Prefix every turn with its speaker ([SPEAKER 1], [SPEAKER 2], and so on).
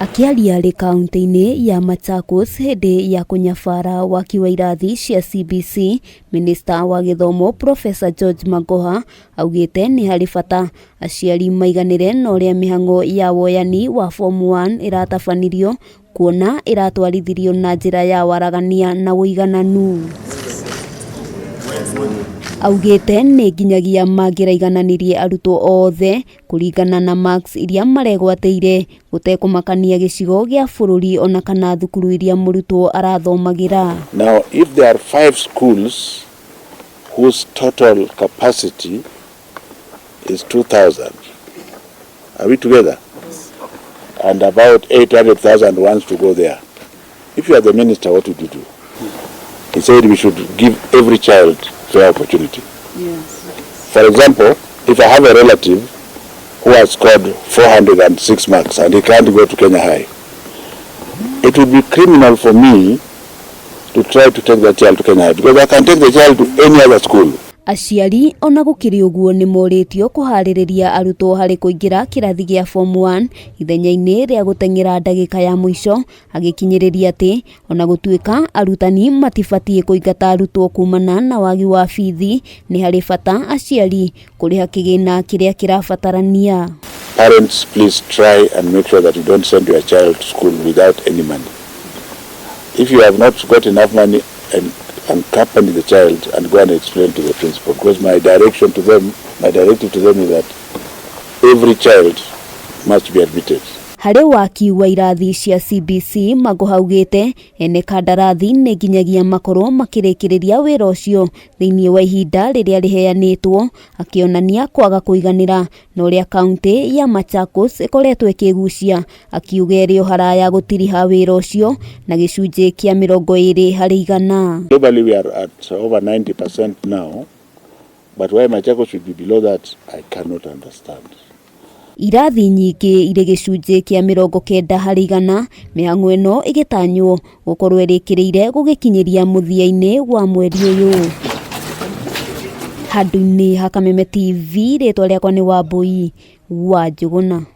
[SPEAKER 1] Akĩaria arĩ kaunti-inĩ ya Machakos hĩndĩ ya kũnyabara waki wa irathi cia CBC, Minista wa gĩthomo Professor George Magoha augĩte nĩ harĩ bata aciari maiganĩre na ũrĩa mĩhang'o ya woyani wa Form 1 ĩratabanirio kuona ĩratwarithirio na njĩra ya waragania na ũigananu. Augĩte nĩ nginyagia mangĩraigananirie arutwo othe kũringana na marks iria maregwatĩire gũtekũmakania gĩcigo gĩa bũrũri ona kana thukuru iria mũrutwo arathomagĩra.
[SPEAKER 2] Now, if there are five schools whose total capacity is 2,000, are we together? And about 800,000 wants to go there. If you are the minister, what would you do? He said we should give every child fair opportunity. For example, if I have a relative who has scored 406 marks and he can't go to Kenya High, it would be criminal for me to try to take that child to Kenya High because I can take the child to any other school.
[SPEAKER 1] Aciari ona gũkĩrĩ ũguo nĩ morĩtio kũharĩrĩria arutwo harĩ kũingĩra kĩrathi gĩa Form 1 ithenya-inĩ rĩa gũteng'era ndagĩka ya mũico, agĩkinyĩrĩria atĩ ona gũtuĩka arutani matibatiĩ kũingata arutwo kumana na wagi wa bithi, nĩ harĩ bata aciari kũrĩha kĩgĩna kĩrĩa kĩrabatarania.
[SPEAKER 2] Parents, please try and make sure that you don't send your child to school without any money. If you have not got enough money, and accompany the child and go and explain to the principal. Because my direction to them, my directive to them is that every child must be admitted.
[SPEAKER 1] Harĩ waki wa irathi cia CBC, Magoha augĩte ene kandarathi nĩ nginyagia makorwo makĩrĩkĩrĩria wĩra ũcio thĩinĩ wa ihinda rĩrĩa rĩheanĩtwo, akĩonania kwaga kũiganĩra na ũrĩa kaunti ya Machakos ĩkoretwo ĩkĩgucia, akiuga ĩrĩ o haraya gũtiriha wĩra ũcio na gĩcunjĩ kĩa 20%.
[SPEAKER 2] Globally, we are at over 90% now, but why Machakos should be below that, I cannot understand.
[SPEAKER 1] Irathi nyingĩ irĩ gĩcunjĩ kĩa 90%, mĩhang'o ĩno ĩgĩtanywo gũkorwo ĩrĩkĩrĩire gũgĩkinyĩria mũthia-inĩ wa mweri ũyũ. Handũ-inĩ ha Kameme TV, rĩtwa rĩakwa nĩ Wambui wa Njũgũna.